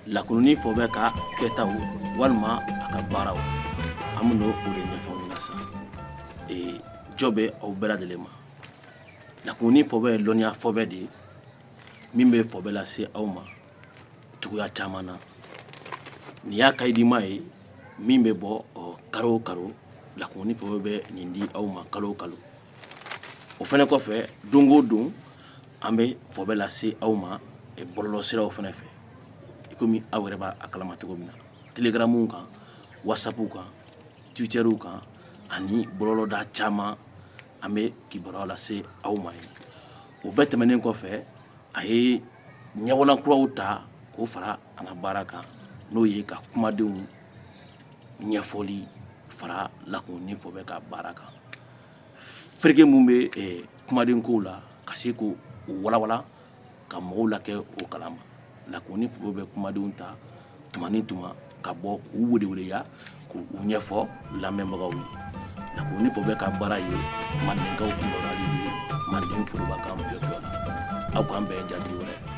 Lakununi fɔbɛ ka kɛtaw walima a ka baaraw, an bɛna o de ɲɛfɔ aw ɲɛna sisan. Jɔ bɛ aw bɛɛ lajɛlen ma. Lakununi fɔbɛ ye lɔnniya fɔbɛ de ye min bɛ fɔbɛ lase aw ma cogoya caman na. Nin y'a kayidima ye min bɛ bɔ karo o karo. Lakununi fɔbɛ bɛ nin di aw ma kalo o kalo. O fana kɔfɛ, don o don an bɛ fɔbɛ lase aw ma bɔlɔlɔsiraw fana fɛ, i komi aw yɛrɛ b'a kalama cogo min na, telegaramuw kan, wasapuw kan, twitteriw kan ani bɔlɔlɔda caman, an bɛ kibaruya lase aw ma yen. O bɛɛ tɛmɛnen kɔfɛ, a ye ɲɛwalan kuraw ta k'o fara an ka baara kan, n'o ye ka kumadenw ɲɛfɔli fara Lakununi fɔbɛ ka baara kan, fereke min bɛ kumaden kow la, ka se k'o walawala ka mɔgɔw lakɛ o kalama. Lakununi fɔbɛ bɛ kumadenw ta tuma ni tuma ka bɔ k'u weleweleya, k'u ɲɛfɔ lamɛnbagaw ye. Lakununi fɔbɛ ka baara ye mandenkaw kibaruyali de ye manden forobakan bɛɛ la. Aw k'an bɛn jaabi wɛrɛ.